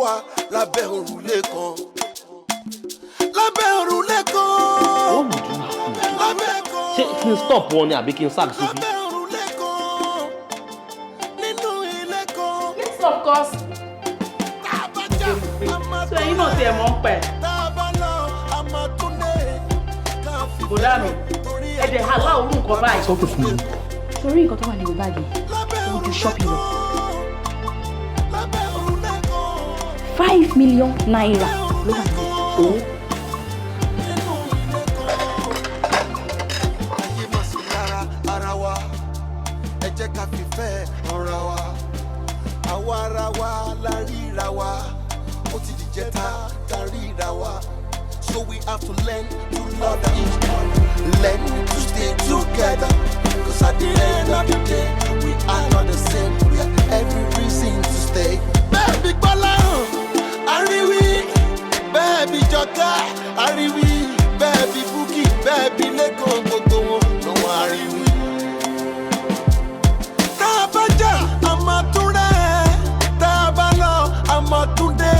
wà lábẹ́ òrùlé kan. Lábẹ́ òrùlé kan. Lábẹ́ kan. Ṣé kí n stop wọn ni àbí kí n sack Sufi? Lábẹ́ òrùlé kan. Nínú ilé kan. Yes, of course. Tá a bá jà, a máa So ẹ̀yin náà tiẹ̀ mọ̀ ń pẹ̀. Tá a bá lọ, a máa tún dé. Ká fi Bọ̀dá mi, ẹ dẹ̀ hàlá òru nǹkan báyìí. Sọ pé fún mi. Torí nǹkan tó wà nínú báàgì lábẹ́ ó ju òrùlé shopping lọ. kan. Lábẹ́ òrùlé kan. ₦5 million ló wà níbẹ̀. Owó. Nínú ilé kan. Ayé máa sí lára ara wa. Ẹ jẹ́ ká fìfẹ́ ọ̀ra wa. Àwa ara wa la ríra wa. Ó ti dìjẹta ta ríra wa. So we have to learn to love each other. Learn to stay together. 'Cause at the end of the day, we are not the same. We have every reason to stay. Bẹ́ẹ̀ni Gbọ́láhàn, àríwí. Bẹ́ẹ̀ni Jọkẹ́, àríwí. Bẹ́ẹ̀ni Búkì, bẹ́ẹ̀ni Lẹ́kàn, gbogbo wọn ló wọ́n àríwí. Tá a bá jà, a máa tún rẹ́. Tá a bá lọ, a máa tún dé.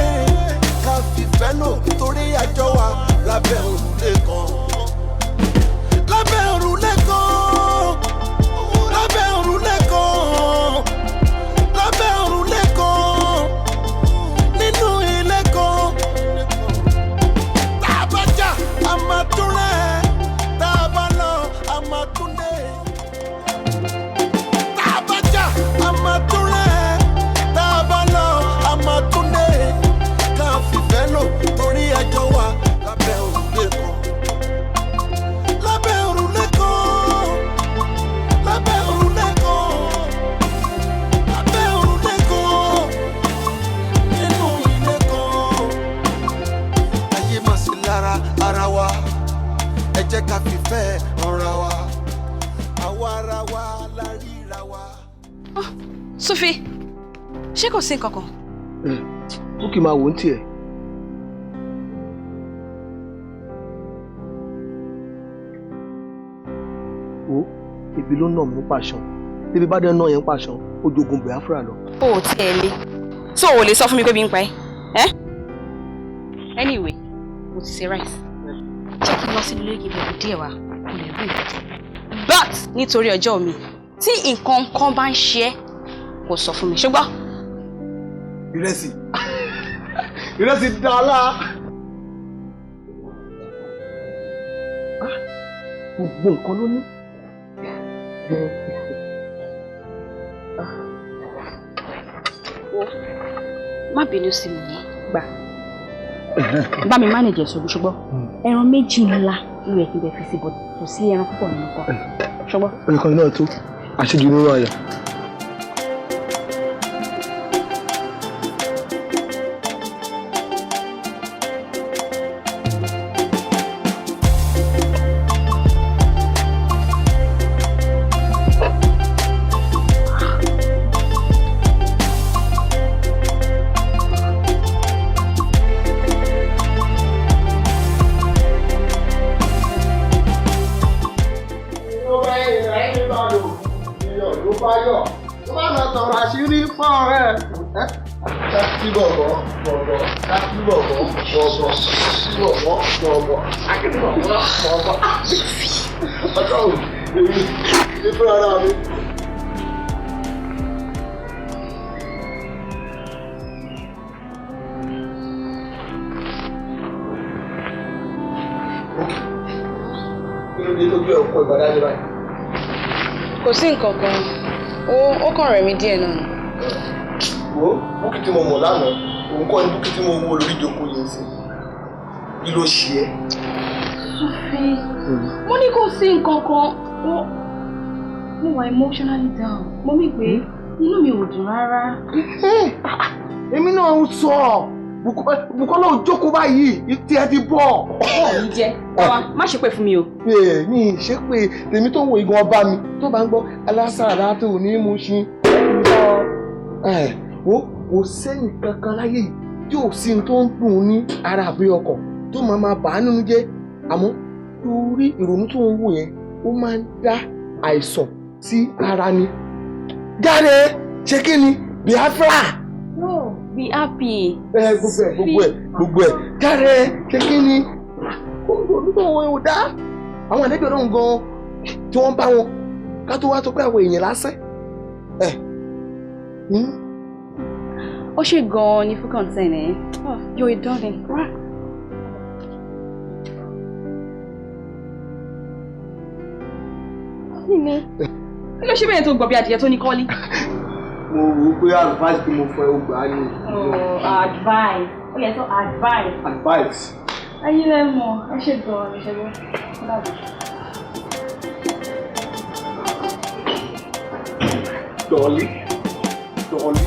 Ká fìfẹ́ lò torí àjọ wa lábẹ́ òrùlé kan. Lábẹ́ òrùlé kan. Lábẹ́ òrùlé kan. Lábẹ́ òrùlé kan. Nínú ilé kan. Tá a bá jà, a máa tún rẹ́. Tá a bá lọ, a máa tún dé. Tá a bá jà, a máa tún rẹ́. Tá a bá lọ, a máa tún dé. Ká fìfẹ́ lò torí àjọ wa lábẹ́ òrùlé kan. Lábẹ́ òrùlé kan. Lábẹ́ òrùlé kan. Lábẹ́ òrùlé kan. Nínú ilé kan. Ayé máa sí lára ara wa. Ẹ jẹ́ ká fìfẹ́ ọ̀ra wa. Àwa ara wa la ríra wa. Sufi, ṣé kò sí nǹkan kan? Búkì, máa wò ó ń tiẹ̀. Wo, ebi ló nà mí pàṣán. Débi bá dẹ́ náà yẹn pàṣán, ó jogun Biafra lọ. O ò tiẹ̀ lé. So o ò lè sọ fún mi pé bí ń pa ẹ́? Ẹ́? Anyway, mo ti ṣe rice. Jẹ́ kí n lọ sínú ilé kí n bẹ̀rù díẹ̀ wá, kò lè rí nǹkan. But nítorí ọjọ́ mi, tí nǹkan kan bá ń ṣe ẹ́, kò sọ fún mi, ṣùgbọ́n. Ìrẹsì. Ìrẹsì dàlá. Gbogbo nǹkan ló ní. Wo, má bínú sí mi ní gbà. Bá mi manage ẹ̀ ṣùgbọ́n ẹran méjì ńlá ló yẹ kí n bẹ fi sí, but kò sí ẹran púpọ̀ nínú kọ́. Ṣùgbọ́n. Nǹkan náà tó àṣejù nínú àyà. Ló bá yẹ ẹni bá lò, iyọ̀ ló bá yọ̀, tó bá lọ sọ̀rọ̀ àṣírí fún ọ̀rẹ́ ẹ̀. Ṣáàtì bọ̀bọ̀ bọ̀bọ̀, ṣáàtì bọ̀bọ̀ bọ̀bọ̀, ṣáàtì bọ̀bọ̀ bọ̀bọ̀, ṣáàtì bọ̀bọ̀ bọ̀bọ̀. Ọjọ́ òní, èmi ní fúnra ara mi. Kí ló dé tó gbé ọkọ ìbàdàn ní báyìí? Kò sí nǹkan kan, ó kàn rẹ̀ mí díẹ̀ náà. Wo, Búkì tí mo mọ̀ lánàá, òun kọ́ ni Búkì tí mo wò lórí ìjókòó yìí sí. Kí ló ṣe ẹ́? Sufi, mo ní kò sí nǹkan kan. Ó mo wà emotionally down. Mo mí pé inú mi ò dùn rárá. Èmi náà ń sọ Bùkọ́lá ò jókòó báyìí, tí ẹ ti bọ̀. Ọ̀ mi jẹ́ bàbá, má ṣe pé fún mi o. Mi ṣe pé tèmi tó ń wo igun ọba mi tó bá ń gbọ́ alásàrà tó ní mú ṣí. Wo, kò sẹ́ni kankan láyé yìí tí ò sí tó ń dùn ní ara àbí ọkàn tó máa máa bà á nínú jẹ́, àmọ́ torí ìrònú tó ń wò yẹn, ó máa ń dá àìsàn sí ara ni. Jáde, ṣe kí ni Biafra. No. Be happy. Ẹ gbogbo ẹ gbogbo ẹ gbogbo ẹ jáde kékeré ni olùkọ́ wọn ò dá àwọn àlejò náà gan tí wọ́n bá wọn ká tó wá tó pé àwọn èèyàn lásán. Ó ṣe gan-an ni fún concern ẹ̀. Oh, you're a darling. Right. Kí ni ló ṣe bẹ́ẹ̀ tó gbọ́ bí adìyẹ tó ní kọ́lí? Mo rò ó pé advice tí mo fún ẹ ó gbà á ní. Oh, advice. Ó yẹ sọ advice. Advice. Ayé lẹ mọ̀, ẹ ṣe gan-an ní ṣẹ́gun. Ó dàbí. Dolly. Dolly.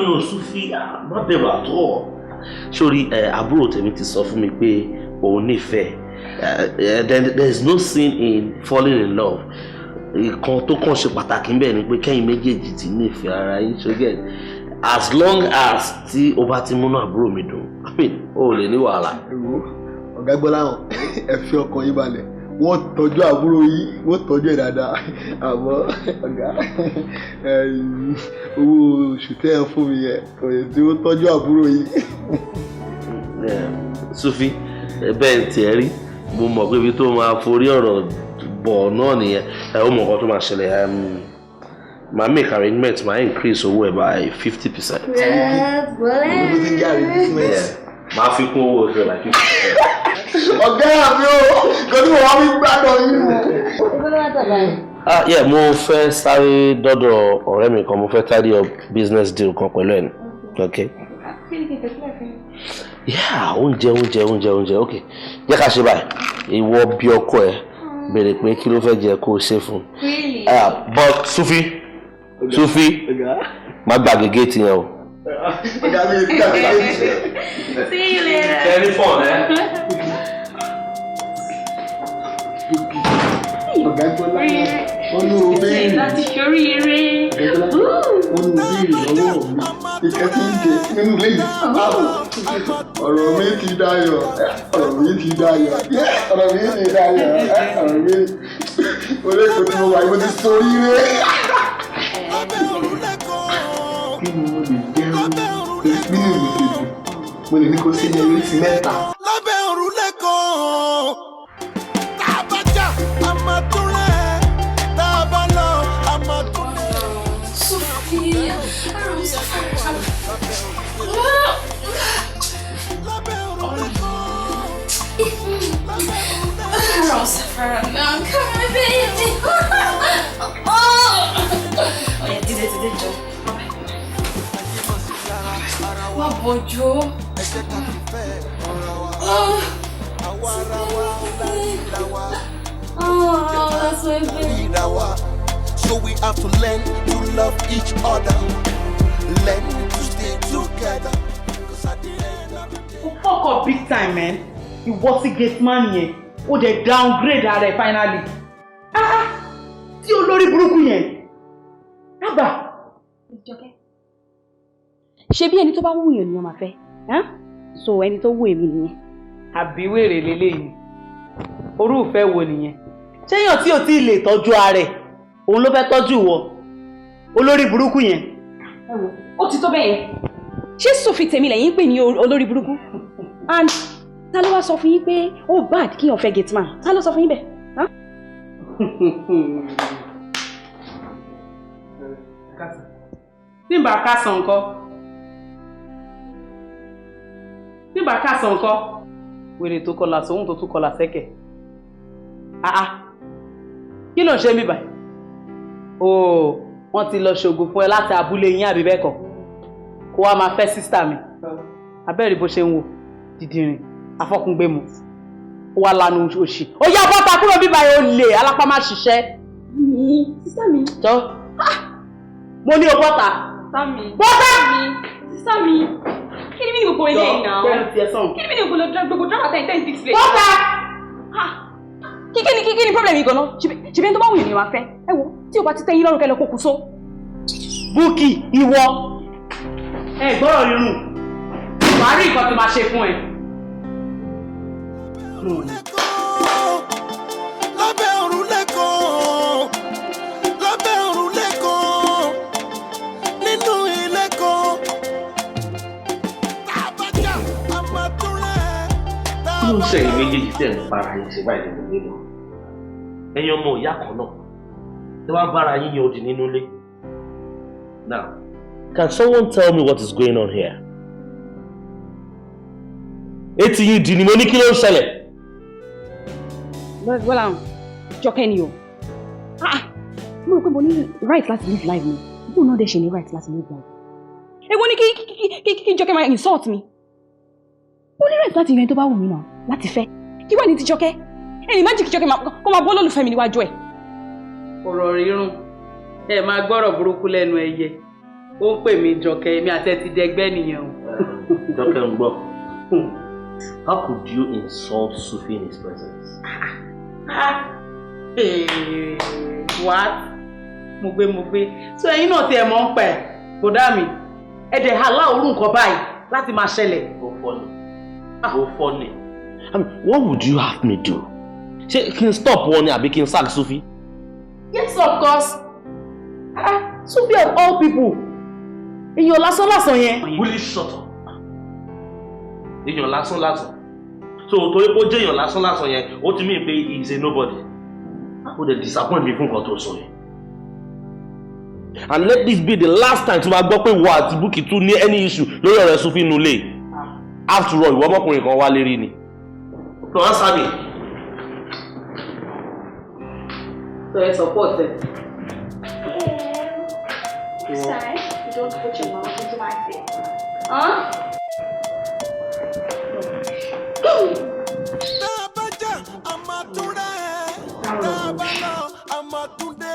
No, Sufi, not never at all. Sori, àbúrò tèmi ti sọ fún mi pé òun nífẹ̀ẹ́. There is no sin in falling in love. Ìkan tó kàn ṣe pàtàkì ń bẹ̀ ni pé kẹ́yìn méjèèjì ti nífẹ̀ẹ́ ara yín ṣoge. As long as tí o bá ti múnú àbúrò mi dùn, I mean, o ò lè ní wàhálà. Ọ̀gá Gbọ́láhàn, ẹ fi ọkàn yín balẹ̀. Wọ́n tọ́jú àbúrò yìí, wọ́n tọ́jú ẹ̀ dáadáa. Àmọ́ ọ̀gá, owó oṣù tẹ́ ẹ fún mi yẹn kò yẹ tí ó tọ́jú àbúrò yìí. Sufi, bẹ́ẹ̀ tiẹ̀ rí, mo mọ̀ pé ibi tó máa forí ọ̀rọ̀ bọ̀ náà nìyẹn. Ó mọ̀ nǹkan tó máa ṣẹlẹ̀. Màá make arrangement, màá increase owó ẹ̀ by 50%. Màá fi kún owó oṣù ẹ̀ by 50%. Ọ̀gá mi ò kò ní wọ́n mi gbádùn yín. Ah yeah, mo fẹ́ sáré dọ́dọ̀ ọ̀rẹ́ mi kan, mo fẹ́ tidy up business deal kan pẹ̀lú ẹ̀ ní. Okay. Yeah, oúnjẹ oúnjẹ oúnjẹ oúnjẹ, okay. Jẹ́ ká ṣe báyìí, ìwọ bí ọkọ ẹ béèrè pé kí ló fẹ́ jẹ kó o ṣe fún un. But Sufi, Sufi, má gbàgbé géètì yẹn o. Ọ̀gá mi gbàgbé géètì yẹn. See you later. Tẹlifọ̀n ẹ. Ọ̀gá Gbọ́láhàn, wọ́n ní o béèrè. Láti ṣoríire. Wọ́n ní o béèrè lọ́wọ́ mi. Ìkẹ́ tí ń jẹ nínú ilé yìí. Ọ̀rọ̀ mi ti dayọ̀. Ọ̀rọ̀ mi ti dayọ̀. Ọ̀rọ̀ mi ti dayọ̀. Ọ̀rọ̀ mi. Orí èkó tí mo wà yìí, mo ti ṣoríire. Kí ni mo lè jẹ́ o? Nínú ìlú tèmi, mo lè ní kó sí ní oríṣi mẹ́ta. Lábẹ́ òrùlé kan, tá a bá jà, a máa tún lẹ̀. Tá a bá lọ, a máa tún lẹ̀. Sufi, I'm so sorry. Come on, baby. Oh, yeah, did it, Joe. Má bọ̀jọ́. Oh, that's my baby. So we have to learn to love each other, learn to stay together. 'Cause at the end of the day. O fuck up big time, man. Ìwọ sí gate man yẹn, o dẹ̀ downgrade ara ẹ̀ finally. Ah, tí olórí burúkú yẹn. Àgbà. Ṣé bí ẹni tó bá wúyàn ni wọ́n máa fẹ́? So ẹni tó wù èmi nìyẹn. Àbí wèrè leléyìí? Orúfẹ́ wo nìyẹn? Ṣéyàn tí ò tí ì lè tọ́jú ara ẹ̀ òun ló fẹ́ tọ́jú ìwọ, olórí burúkú yẹn? Ẹ wo, ó ti tó bẹ́ẹ̀ yẹn. Ṣé Sophie tèmi lẹ́yìn pè ní olórí burúkú? And ta ló wá sọ fún yín pé ó bad kíyàn fẹ́ gate man? Ta ló sọ fún yín bẹ́ẹ̀? Huh? Tí n bá kásán ńkọ́? Tí n bá kásán ńkọ́? Wèrè tó kọlà sóhun tó tún kọlà sẹ́kẹ̀. Àá, kí ló ń ṣe mí báyìí? Ooo, wọ́n ti lọ ṣògùn fún ẹ láti abúlé yín, àbí bẹ́ẹ̀ kọ́? Kó wá máa fẹ́ sister mi. Abẹ́rẹ́ bó ṣe ń wò dìdìrìn afọ́kúngbẹ́mu. Ó wá lanu òṣì. Ó yá, bọ́ta kúrò bíbá yìí, ó lè alápá má ṣiṣẹ́. Mi, sister mi. Jọ. Mo ní o bọ́ta. Sister mi. Bọ́ta! Sister mi. Kí ni mí ní gbogbo eléyìí náà? Bẹ́ẹ̀ni tiẹ̀ sàn. Kí ni mí ní gbogbo drama ten display? Bọ́ta! Kí ni problem yìí gan-an? Ṣebí ẹni tó bá wù yín ni wàá fẹ́. Ẹ wo, tí o bá ti tẹ́ yín lọ́rùn, kẹ́ lọ kókù so. Búkì, ìwọ. Ẹ gbọ́rọ̀ rírùn. Wàá rí nǹkan tí máa ṣe fún ẹ. Lábẹ́ òrùlé kan, lábẹ́ òrùlé kan, nínú ilé kan. Tá a bá jà, a máa tún rẹ̀. Tá Kí a ló ń bá ṣẹ̀yìn méjèèjì tẹ̀ ń bára yín ṣe báyìí nínú ilé náà? Ẹ̀yin ọmọ ìyá kan náà tí wọ́n bára yín yan odi nínú ilé. Now, can someone tell me what is going on here? Etí yín di ni mo ní, kí ló ń ṣẹlẹ̀? Well, Jọkẹ́ ni o. Ah, mo rò pé mo ní right láti live life mi. Bóun náà dẹ̀ ṣe ní right láti live life. Èwo ni kí Jọkẹ́ máa insult mi? Mo ní right láti yan ẹni tó bá wù mí náà láti fẹ́. Kí wà ní ti Jọkẹ́? Ẹnì má jẹ́ kí Jọkẹ́ kó máa bọ́ lólùfẹ́ mi níwájú ẹ̀. Ọ̀rọ̀ rírùn. Ẹ máa gbọ́rọ̀ burúkú lẹ́nu ẹyẹ. Ó ń pè mí Jọkẹ́, èmi àti ẹ ti dẹgbẹ́ nìyẹn o. Jọkẹ́ ń gbọ́. How could you insult Sufi in his presence? Ah, what? Mo gbé, mo gbé. So ẹ̀yin náà tiẹ̀ mọ̀ ń pẹ̀, bọ̀dá mi. Ẹ dẹ̀ allow orú nǹkan báyìí láti máa ṣẹlẹ̀. Ó funny. Ó funny. I mean, what would you have me do? Ṣé kí n stop wọn ni àbí kí n sack Sufi? Yes, of course. Ah, Sufi of all people. Èèyàn lásán lásán yẹn. Will you shut up? Èèyàn lásán lásán. So torí pé ó jẹ́ èèyàn lásán lásán yẹn, ó ti mean pé he is a nobody. Ó dẹ̀ disappoint mi fún nǹkan tó sọ yẹn. And let this be the last time tí wàá gbọ́ pé ìwọ àti Bukky tún ní any issue lórí ọ̀rẹ́ Sufi nulẹ̀. After all, ìwọ ọmọkùnrin kan wá lérí ni. No, answer me. So ẹ support ẹ. Sorry, you don't put your mouth into my face. Huh? Tá a bá jà, a máa tún rẹ̀. Tá a bá lọ, a máa tún dé.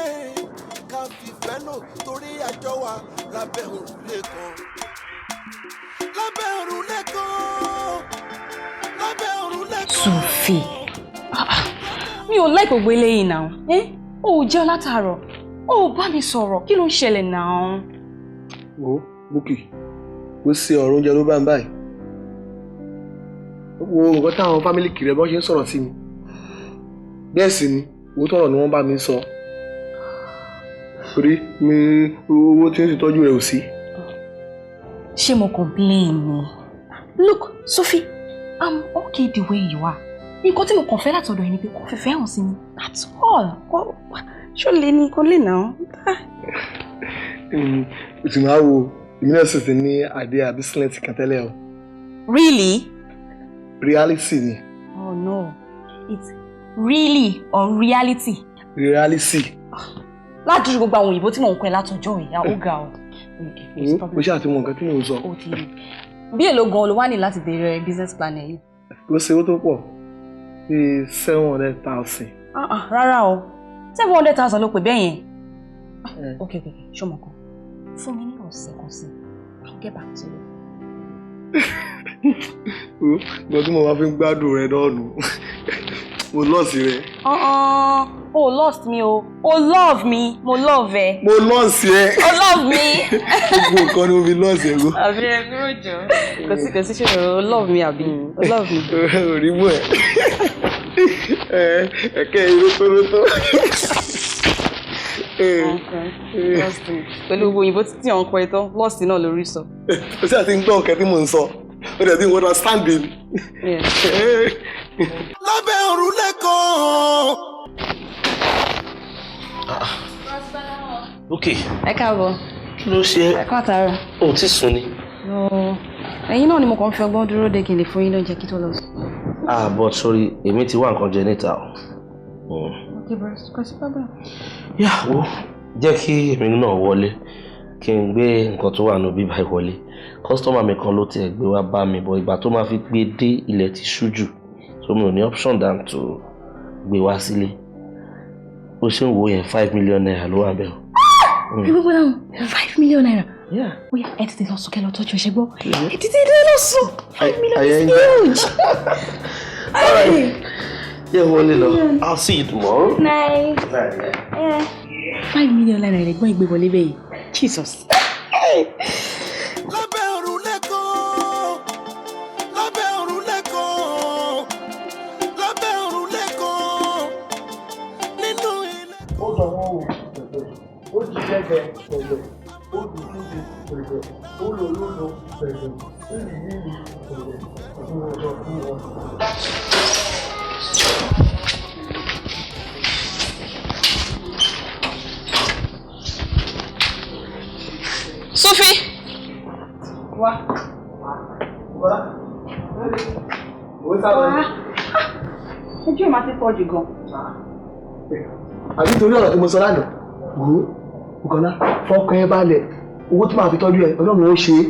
Ká fìfẹ́ lò torí àjọ wa lábẹ́ òrùlé kan. Lábẹ́ òrùlé kan. Lábẹ́ òrùlé kan. Sophie, mi ò like gbogbo eléyìí náà. Eh? O ò jẹun látàárọ̀. O ò bá mi sọ̀rọ̀. Kí ló ń ṣẹlẹ̀ náà? Wo, Bukky, kò sí ọ̀rọ̀ oúnjẹ ló bá ń báyìí. Wo nǹkan táwọn family kìrẹ́ bọ́n ṣe ń sọ̀rọ̀ sí mi. Bẹ́ẹ̀ sì ni owó tọ̀rọ̀ ni wọ́n bá mi sọ, torí mi owó tí ń ṣètọ́jú rẹ̀ ò sí. Ṣé mo complain ni? Look, Sophie, I'm okay the way you are. Nǹkan tí mo kàn fẹ́ látọ̀dọ̀ ẹ ni pé kò fìfẹ́ hàn sí mi. That's all. Ṣó lè ní kó lè náà? Sì máa wo, èmi náà sì ti ní idea business kan tẹ́lẹ̀ o. Really? Reality ni. Oh no. It's really or reality? Reality. Ládùúgbò gbogbo àwọn òyìnbó tí mò ń kọ́ ẹ látọjọ́ ìyá, ó ga ọ. Mo ṣáà ti mọ nǹkan tí mò ń sọ. Ó ti rí. Bí èlò gan-an ló wá ní láti bẹ̀rẹ̀ business plan ẹ̀ yìí? Kò sí owó tó pọ̀, bíi 700,000. Ah ah, rárá o. 700,000 ló pè bẹ́ẹ̀ yẹn. Ok, ṣó mọ̀ kan? Fún mi ní ọ̀sẹ̀ kan sí i. I'll get back to you. Nǹkan tí mo máa fi ń gbádùn rẹ náà nù. Mo lost rẹ. O lost mi o. O love mi, mo love ẹ. Mo lost ẹ. O love mi. Gbogbo nǹkan ni mo fi lost ẹ go. Àbí ẹ kúrò jọ. Kò sí ṣe o love mi àbí? O love mi. Orí mú ẹ. Ẹ̀kẹ́ irótórótó. Lost me. Pẹ̀lú gbogbo òyìnbó títí ọ̀ ń kọ ẹ tán, lost náà lórí sọ. O ṣe àti ń gbọ́ nǹkan tí mò ń sọ. O dẹ̀ ti ń understand mi. Lábẹ́ òrùlé kan. Ok. Ẹ káàbọ̀. Kí ló ṣe Ẹ kú àtàárọ̀. O ti sùn ni. Ẹ̀yin náà ni mo kàn ń fi ọgbọ́n dúró de kí n lè fún yín lóúnjẹ kí tó lọ sùn. Ah, but sorry, èmi ti wá nǹkan jẹ níta o. Ok bros, kò sí problem. Yà wo, jẹ́ kí èmi náà wọlé kí n gbé nǹkan tó wà nù bíbá ìwọlé. Kọ́sítọ́mà mi kan ló tiẹ̀ gbé wá bá mi, bọ̀ ìgbà tó máa fi gbé dé ilẹ̀ ti ṣú jù, so mi ò ní option than to gbé wá sílé. Ó ṣe ń wo yẹn, ₦5 million ló wà bẹ́ẹ̀ o. Ẹ gbogbo náà, ₦5 million. Ó yá, ẹ tètè lọ sùn kẹ́ lọ tọ́jú ẹ̀ṣẹ̀ gbọ́. Ẹ tètè lọ sùn. 5 million is huge. All right. Yeah, wọlé lọ. I'll see you tomorrow. Nice. Night. ₦5 million lẹ́gbọ́n ìgbé wọlé bẹ́ẹ̀. Jesus. Lábẹ́ òrùlé kan. Lábẹ́ òrùlé kan. Lábẹ́ òrùlé kan. Nínú ilé. Ó sọ wọn o pẹ̀pẹ̀, ó jí gẹ́gẹ́ pẹ̀lẹ́, ó dùn pẹ̀lẹ́, ó lò lólo pẹ̀lẹ́, ó lì lílì pẹ̀lẹ́, ó lọ fún wọn. Sufi. Wá. Wá. Ó sábà ní. Ojú ẹ̀ máa ti pọ̀ jù gan. Àbí torí ọ̀rọ̀ tí mo sọ lánàá, wò ó, Bùkọ́lá, fọkàn ẹ balẹ̀, owó tí màá fi tọ́jú ẹ, Ọlọ́run ó ṣe é.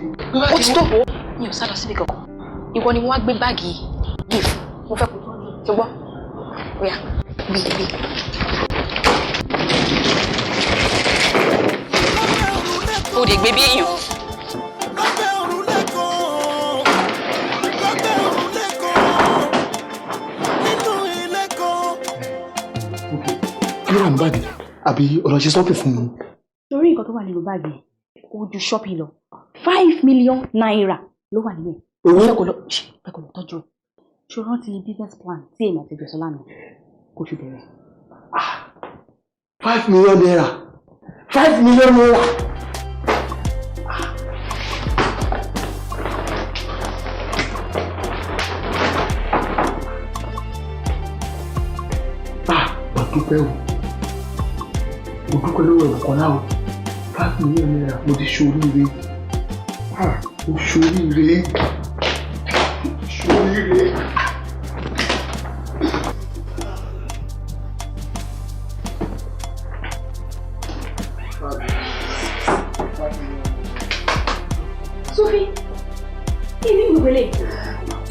Ó ti tó. Mi ò sá lọ síbi kankan. Ìwọ ni wọ́n á gbé báàgì yìí fún. Mo fẹ́ kó tọ́jú. Ṣùgbọ́n, ó yá, gbé gbé. O lè gbé bí èèyàn. Lábẹ́ òrùlé kan. Lábẹ́ òrùlé kan. Nínú ilé kan. Kí ló wà ní báàgì? Àbí ọ̀rọ̀ ṣe sọ́ọ̀pì fún mi? Torí nǹkan tó wà nínú báàgì yẹn, ó ju shopping lọ. ₦5 million ló wà nínú ẹ̀. Owó? Fẹ́ kó lọ ṣe fẹ́ kó lọ tọ́jú ẹ̀. Ṣé o rántí business plan tí èmi àti Jọ̀sọ́ lánàá kó fi bẹ̀rẹ̀? ₦5 million. ₦5 million. Ah, mo dúpẹ́ o. Mo dúpẹ́ lọ́wọ́ Bùkọ́lá o. ₦5 million, mo ti ṣoríire. Ah, mo ṣoríire. Ṣoríire. Sophie, kí ni gbogbo eléyìí?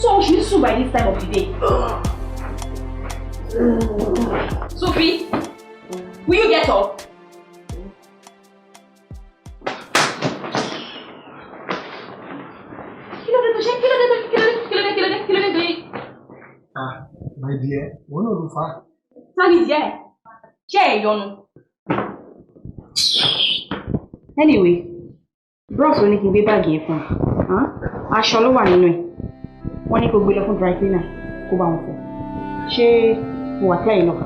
So o ṣì ń sùn by this time of the day. Sophie, will you get up? Kí ló dé tó ṣe? Kí ló dé tó kí ló dé kí ló dé kí ló dé kí ló dé tó yé? Ah, my dear, wọ́n náà ló fà á. Sani díẹ̀, ṣé ẹ̀ yọnu? Anyway, bros ló ní kí n gbé báàgì yẹn fún ẹ. Aṣọ ló wà nínú ẹ̀. Wọ́n ní kó gbé lọ fún dry cleaner kó bá wọn fọ̀. Ṣé mo wà clear enough?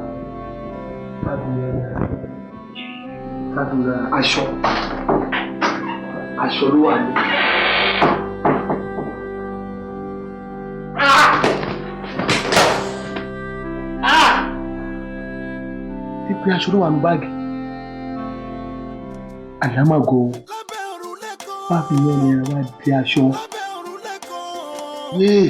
₦5 million. ₦5 million. Aṣọ. Aṣọ ló wà ní. Pípé aṣọ ló wà ní báàgì. Àlámàgò Lábẹ́ òrùlé kan. ₦5 million wá di aṣọ. Lábẹ́ òrùlé kan. Yéè.